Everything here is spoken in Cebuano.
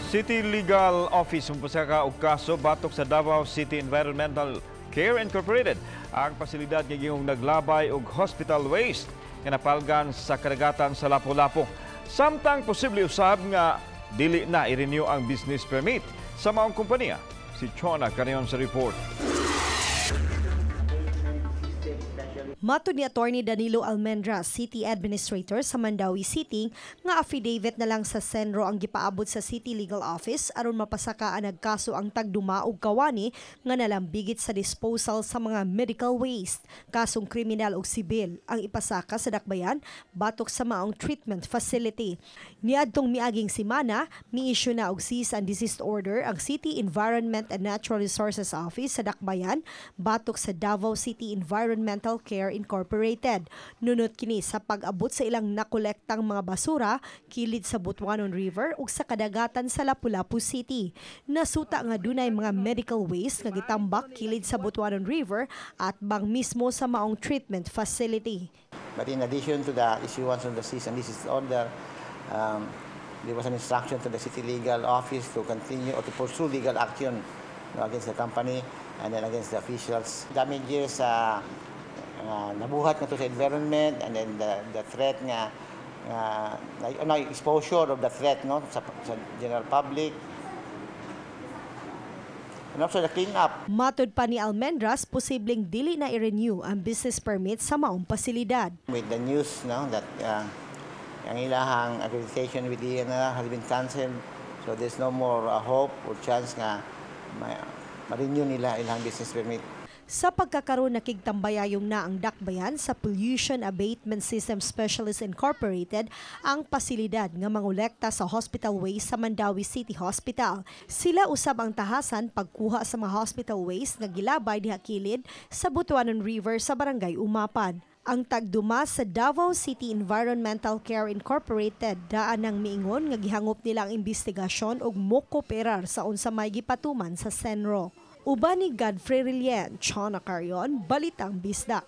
City Legal Office mopasaka og kaso batok sa Davao City Environmental Care Incorporated, ang pasilidad nga gihingong naglabay og hospital waste nga napalgan sa kadagatan sa Lapu-Lapu. Samtang posible usab nga dili na i-renew ang business permit sa maong kompanya. Si Chona Carion sa report. Matod ni Attorney Danilo Almendra, City Administrator sa Mandaue City, nga affidavit na lang sa CENRO ang gipaabot sa City Legal Office aron mapasaka ang nagkaso ang tagduma og kawani nga nalambigit sa disposal sa mga medical waste. Kasong kriminal ug sibil ang ipasaka sa dakbayan batok sa maong treatment facility. Niadtong miaging semana, mi-issue na og cease and desist order ang City Environment and Natural Resources Office sa dakbayan batok sa Davao City Environmental Care Incorporated. Nunot kini sa pag-abot sa ilang nakolektang mga basura kilid sa Butuanon River ug sa kadagatan sa Lapu-Lapu City. Nasuta nga dunay mga medical waste nga gitambak kilid sa Butuanon River at bang mismo sa maong treatment facility. But in addition to the issuance of the cease and desist order, there was an instruction to the City Legal Office to continue or to pursue legal action, no, against the company and then against the officials. Damages nabuhat nga to sa environment and then the threat nga ano, exposure of the threat, no, sa general public and also the clean up. Matod pa ni Almendras, posibleng dili na i-renew ang business permit sa maong pasilidad. With the news, no, that ang ilahang accreditation with DENR has been cancelled, so there's no more hope or chance nga ma-renew nila ilang business permit. Sa pagkakaroon, nakigtambayayong na ang dakbayan sa Pollution Abatement System Specialist Incorporated, ang pasilidad nga mangolekta sa hospital waste sa Mandaue City Hospital. Sila usab ang tahasan pagkuha sa mga hospital waste nga gilabay diha kilid sa Butuanon River sa Barangay Umapan. Ang tagduma sa Davao City Environmental Care Incorporated daan ang miingon nga gihangop nila ang investigasyon ug mokooperar sa unsa may gipatuman sa CENRO. Uban ni Godfrey Relien, Chona Carion, Balitang Bisdak.